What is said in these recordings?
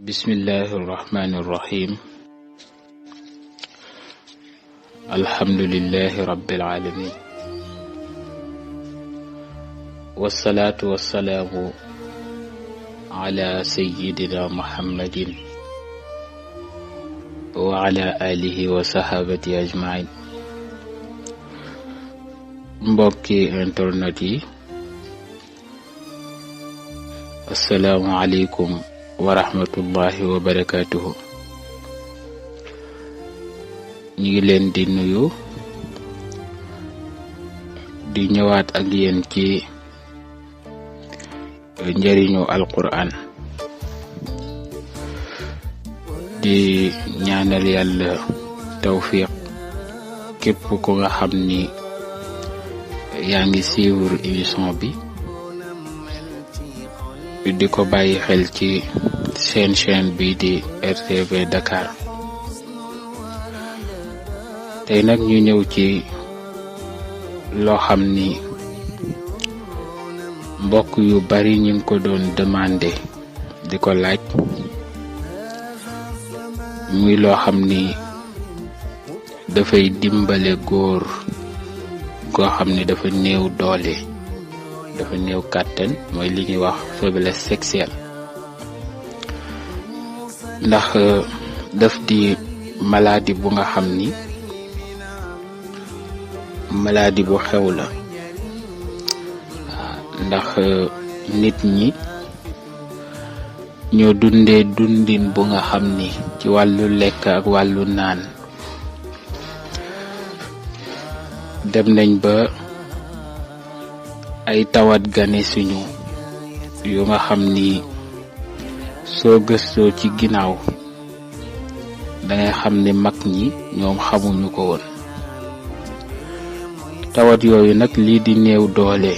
bismillahi irrahmani irrahim alhamdulillahi rabbil alamin wassalaatu wassalaamu ala sayyidina muhammadin wa ala alihi wa sahabati ajmain. mbokki internet yi, assalaamu aleykum wa rahmatullahi wa barakatuhu. ñu ngi leen di nuyu di ñëwaat ak yéen ci njëriñu alquran, di ñaanal yàlla tawfiq képp ko nga xam ni yaa ngi suivre émission bi di ko bàyyi xel ci seen chaîne bi di RTV Dakar. tey nag ñu ñëw ci loo xam ni mbokk yu bari ñu ngi ko doon demandé di ko laaj, muy loo xam ni dafay dimbale góor goo xam ni dafa néew doole, dafa néew kàttan, mooy li ñuy wax faiblesse sexuelle. ndax daf di maladie bu nga xam ni maladie bu xew la, ndax nit ñi ñoo dundee dundin bu nga xam ni ci wàllu lekk ak wàllu naan dem nañ ba ay tawat gane suñu yu nga xam ni soo gëstoo ci ginnaaw dangay xam ni mag ñi ñoom xamuñu ko woon. tawat yooyu nag lii di néew doole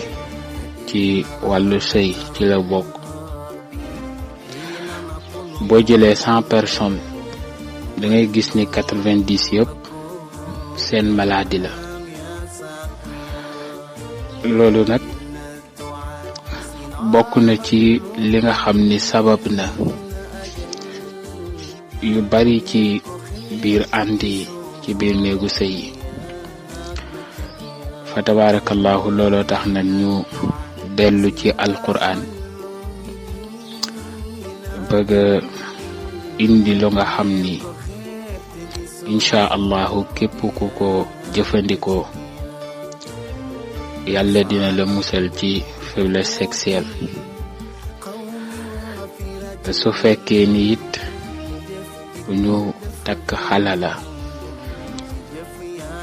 ci wàllu sëy ci la bokk. boo jëlee 100 personnes dangay gis ni 90 yëpp seen maladie la. loolu nag bokk na ci li nga xam ni sabab na yu bari ci biir ànd yi, ci biir néegu sëy yi. fa tabarakallahu looloo tax na ñu dellu ci alquran bëgg indi lu nga xam ni insha allahu képp ku ko jëfandikoo yàlla dina la musal ci faiblesse sexuelle. su fekkee ni it bu ñu takk xala la,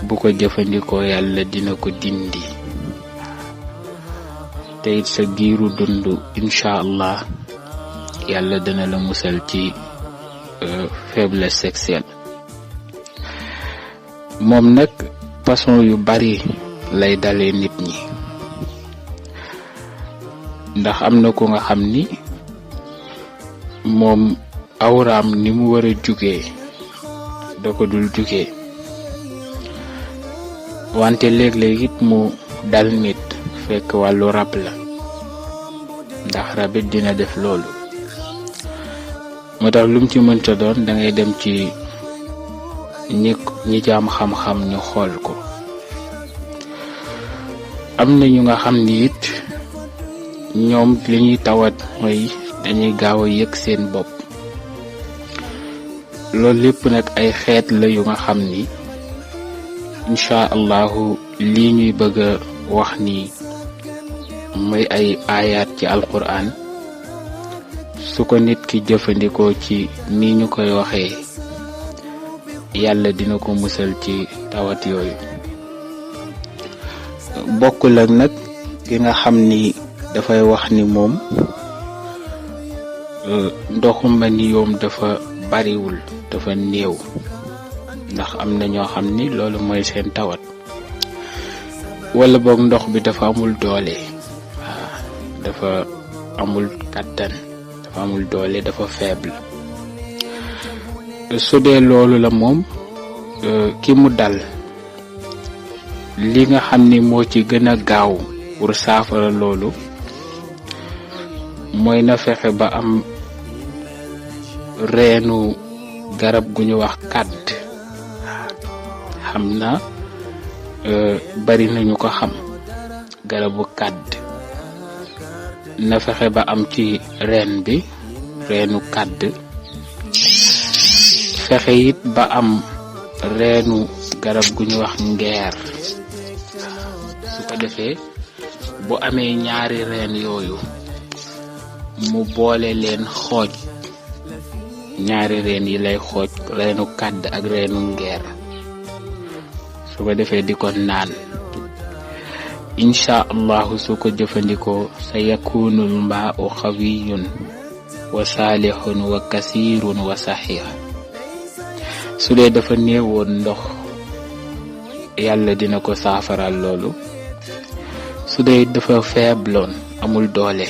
bu ko jëfandikoo yàlla dina ko dindi, te it sa giiru dund insha allah yàlla dina la musal ci faiblesse sexuelle. moom nag façon yu bari lay dalee nit ñi, ndax am na ko nga xam ni moom awraam ni mu war a jugee da ko dul jugee, wante léeg-léeg it mu dal nit fekk wàllu rab la, ndax rabit dina def loolu. moo tax lu mu ci mënta doon dangay dem ci ñi jaam xam-xam ñu xool ko. am na ñu nga xam ni it ñoom li ñuy tawat mooy dañuy gaaw a yëg seen bopp. loolu lépp nag ay xeet la yu nga xam ni insha allahu lii ñuy bëgg a wax ni mooy ay ayaat ci alquran, su ko nit ki jëfandikoo ci ni ñu koy waxee yàlla dina ko musal ci tawat yooyu. bokkul ak nag ki nga xam ni dafay wax ni moom ndoxum mani yoom dafa bariwul, dafa néew, ndax am na ñoo xam ni loolu mooy seen tawat. wala boog ndox bi dafa amul doole, dafa amul kàttan, dafa amul doole, dafa faible. su dee loolu la moom ki mu dal, li nga xam ni moo ci gën a gaaw pour saafara loolu mooy na fexe ba am reenu garab gu ñu wax kàdd xam na bari nañu ko xam garabu kàdd na fexe ba am ci reen bi reenu kàdd fexe it ba am reenu garab gu ñu wax ngeer su ko defee bu amee ñaari reen yooyu mu boole leen xooj ñaari reen yi lay xooj reenu kàdd ak reenu ngeer su ko defee di ko naan insha allahu su ko jëfandikoo sa yakunul maa'u xawiyun wa saalihun wa kasirun wa saxiix su dee dafa néewoon ndox yàlla dina ko saafaral loolu su dee dafa feebloon amul doole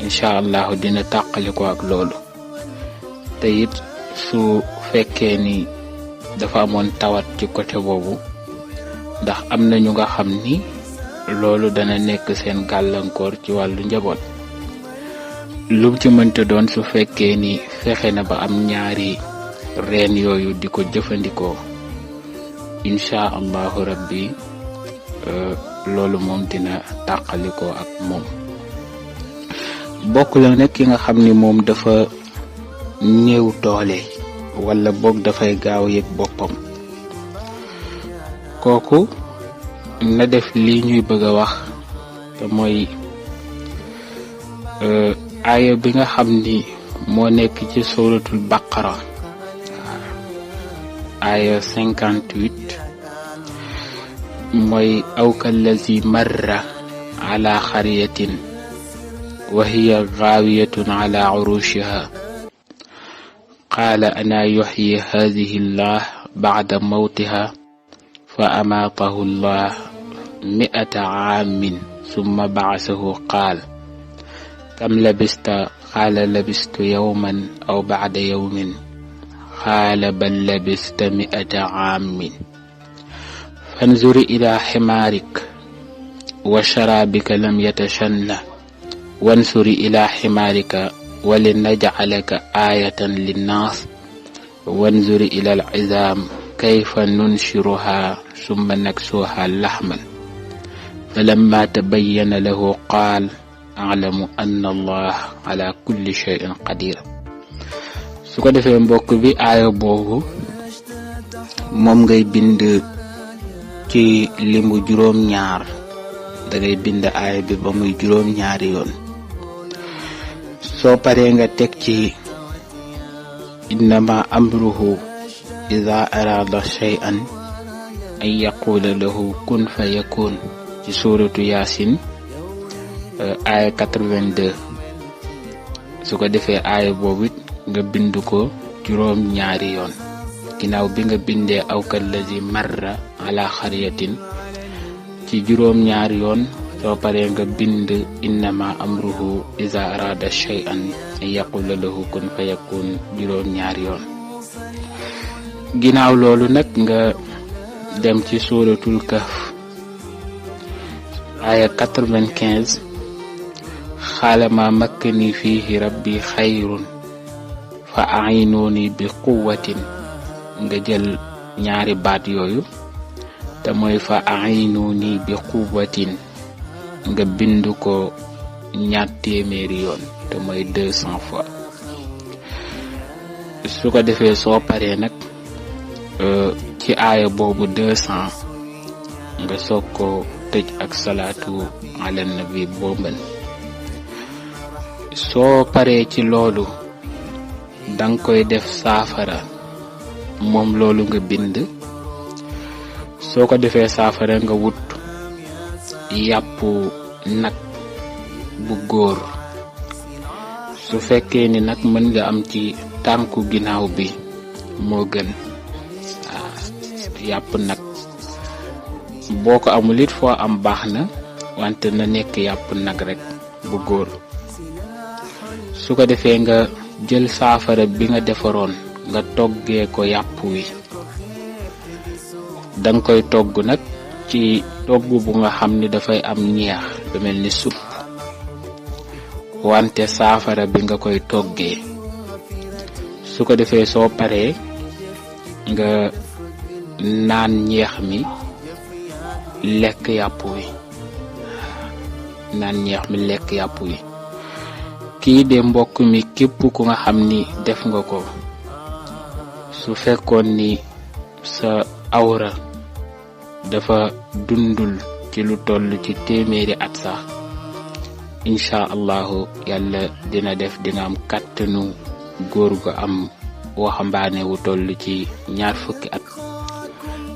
insha allahu dina tàqali ko ak loolu te it su fekkee ni dafa amoon tawat ci côté boobu ndax am na ñu nga xam ni loolu dana nekk seen gàllankoor ci wàllu njaboot lu ci mënta doon su fekkee ni fexe na ba am ñaari reen yooyu di ko jëfandikoo insha allahu rabbi loolu moom dina tàqalikoo ak moom bokk la nag ki nga xam ni moom dafa néew doole wala boog dafay gaaw yëg boppam kooku na def lii ñuy bëgg a wax te mooy aaya bi nga xam ni moo nekk ci suratul baqara aaya 58 mooy aw kallazi marra ala xariyatin wa hiya gaawiyatun ala urushiha qaala ana yuxyi hadihi llah bacda mawtiha fa amaatahu llah 100 caamin summa bacasahu qaal kam labista qaala labistu yawman aw bacda yawmin qaala bal labista 100 caamin fanzur ila ximaarik wa sharaabika lam yatashanna wansur ila ximaarika ولنجعلك آية للناس وانظر إلى العظام كيف ننشرها ثم نكسوها لحما فلما تبين له قال أعلم أن الله على كل شيء قدير su ko defee mbokk bi aaya boobu moom ngay bind ci limu juróom-ñaar dangay bind aaya bi ba muy juróom-ñaari yoon soo paree nga teg ci innama amruhu ida arada shay'an an yaqula lahu kun fayakun ci suratu yasin aaya 82 su ko defee aaya boobu nga bind ko juróom-ñaari yoon ginnaaw bi nga bindee aw kallazi marra ala xariyatin ci juróom-ñaari yoon soo paree nga bind innama amruhu iza arada shay'an an yaqula lahu kun fayakun juróom-ñaari yoon ginnaaw loolu nag nga dem ci suratul kahf aya 95 xaala ma makkani fihi rabbi xayrun fa a'inuni bi quwwatin nga jël ñaari baat yooyu te mooy fa a'inuni bi quwwatin nga bind ko 200 yoon te mooy 200 fois su ko defee soo paree nag ci aaya boobu 200 nga soog ko tëj ak salaatu ala nabi booban soo paree ci loolu danga koy def saafara moom loolu nga bind soo ko defee saafara nga wut yàpp nag bu góor su fekkee ni nag mën nga am ci tànku ginnaaw bi moo gën yàpp nag boo ko amul it foo am baax na wante na nekk yàpp nag rek bu góor su ko defee nga jël saafara bi nga defaroon nga toggee ko yàpp wi danga koy togg nag ci togg bu nga xam ni dafay am ñeex lu mel ni supp wante saafara bi nga koy toggee su ko defee soo paree nga naan ñeex mi lekk yàpp wi naan ñeex mi lekk yàpp wi kii de mbokk mi képp ku nga xam ni def nga ko su fekkoon ni sa awra dafa dundul ci lu toll ci téeméeri at sax insha allahu yàlla dina def di nga am kàttanu góor gu am waxambaane wu toll ci 20 at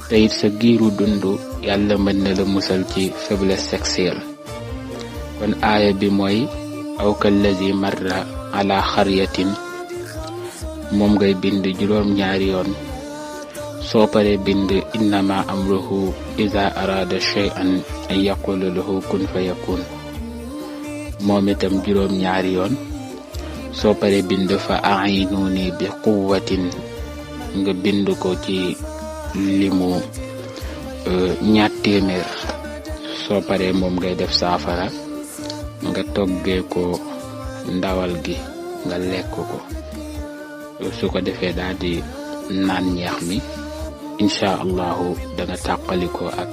te it sa giiru dund yàlla mën na la musal ci faiblesse sexuelle kon aaya bi mooy aw kallazi marra ala xaryatin moom ngay bind juróom-ñaari yoon soo paree bind innama amruhu iza arada shay'an an yaqula lahu kun fayakun moom itam juróom-ñaari yoon soo paree bind fa a'inuni bi quwwatin nga bind ko ci limu 200 soo paree moom ngay def saafara nga toggee ko ndawal gi nga lekk ko su ko defee daal di naan ñeex mi insha allahu danga tàqaliko ak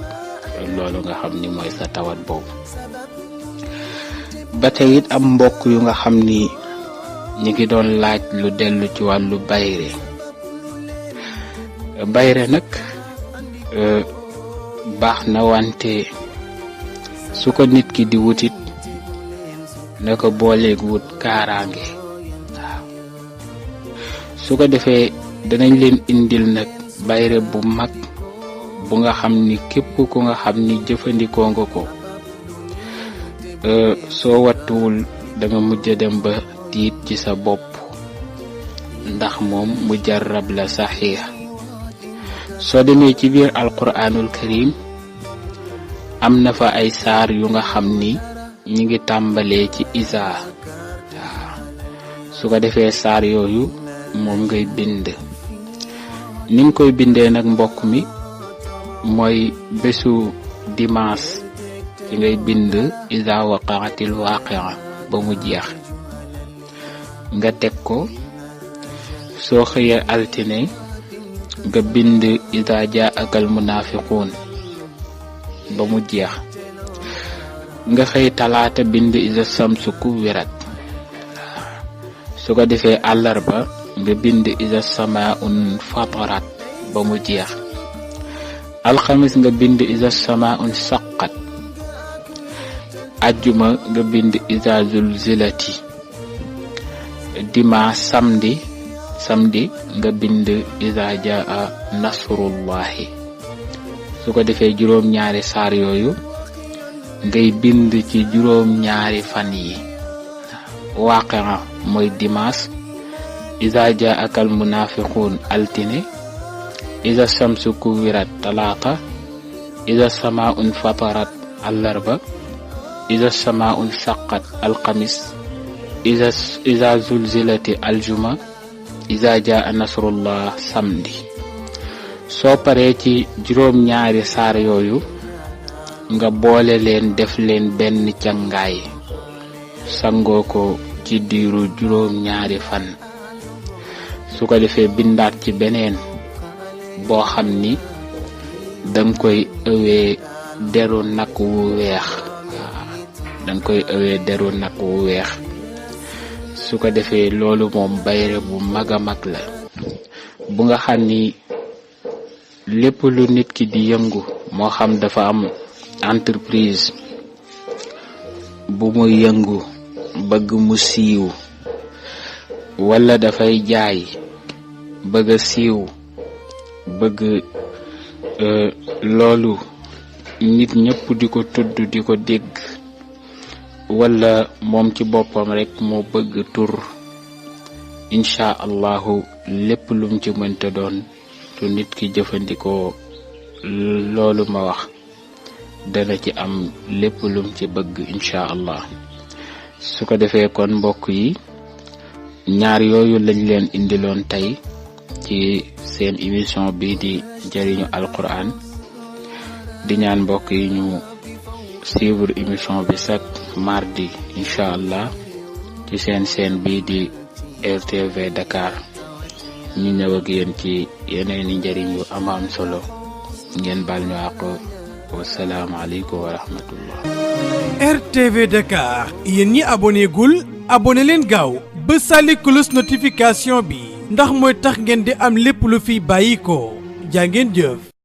loolu nga xam ni mooy sa tawat boobu ba tey it am mbokk yu nga xam ni ñi ngi doon laaj lu dellu ci wàllu bayre nag baax na wante su ko nit ki di wutit na ko booleeg wut kaaraange waaw su ko defee danañ leen indil nag bayre bu mag bu nga xam ni képp ku nga xam ni jëfandikoo nga ko soo wattuwul danga mujj dem ba tiit ci sa bopp ndax moom mujarrab la saxiix soo demee ci biir alquranul karim am na fa ay saar yu nga xam ni ñi ngi tàmbalee ci isa waaw su ko defee saar yooyu moom ngay bind ni nga koy bindee nag mbokk mi mooy bésu dimanche ci ngay bind iza waqa'atil waqi'a ba mu jeex nga teg ko soo xëyee altine nga bind iza ja'akal munafiqun ba mu jeex nga xëy talaata bind iza samsu kuwirat su ko defee àllarba nga bind iza samaa'un fatarat ba mu jeex alxamis nga bind iza samaa'un saqqat ajjuma nga bind iza zulzilati dimanche samedi nga bind iza jaa nasrullahi su ko defee juróom-ñaari saar yooyu ngay bind ci juróom-ñaari fan yi waqi'a mooy dimanche iza ja'akal munafiqun altine iza shamsu kuwirat talaata iza samaa'un fatarat àllarba iza samaa'un shaqqat alxamis iza zulzilati aljuma iza jaa nasrullah samedi soo paree ci juróom-ñaari saar yooyu nga boole leen def leen benn cangaay sangoo ko ci diiru juróom-ñaari fan su ko defee bindaat ci beneen boo xam ni danga koy ëwee deru nag wu weex danga koy ëwee deru nag wu weex su ko defee loolu moom bayre bu mag a mag la bu nga xam ni lépp lu nit ki di yëngu moo xam dafa am entreprise bu muy yëngu bëgg mu siiw wala dafay jaay bëgg a siiw bëgg loolu nit ñëpp di ko tudd di ko dégg wala moom ci boppam rek moo bëgg tur insha allahu lépp lum ci mënta doon tu nit ki jëfandikoo loolu ma wax dana ci am lépp lum ci bëgg insha allah su ko defee kon mbokk yi ñaar yooyu lañ leen indiloon tey ci seen émission bi di jariñu alquran di ñaan mbokk yi ñu suivre émission bi chaque mardi insha allah ci seen bi di RTV Dakar ñu ñëw ak yéen ci yeneeni njëriñ yu am solo ngeen baal ñu àq. wasalaamaaleykum wa rahmatullah. RTV Dakar yéen ñi abonné gul abonné leen gaaw ba sàlli cloche notification bi ndax mooy tax ngeen di am lépp lu fiy bàyyi ko jaa ngeen jëf.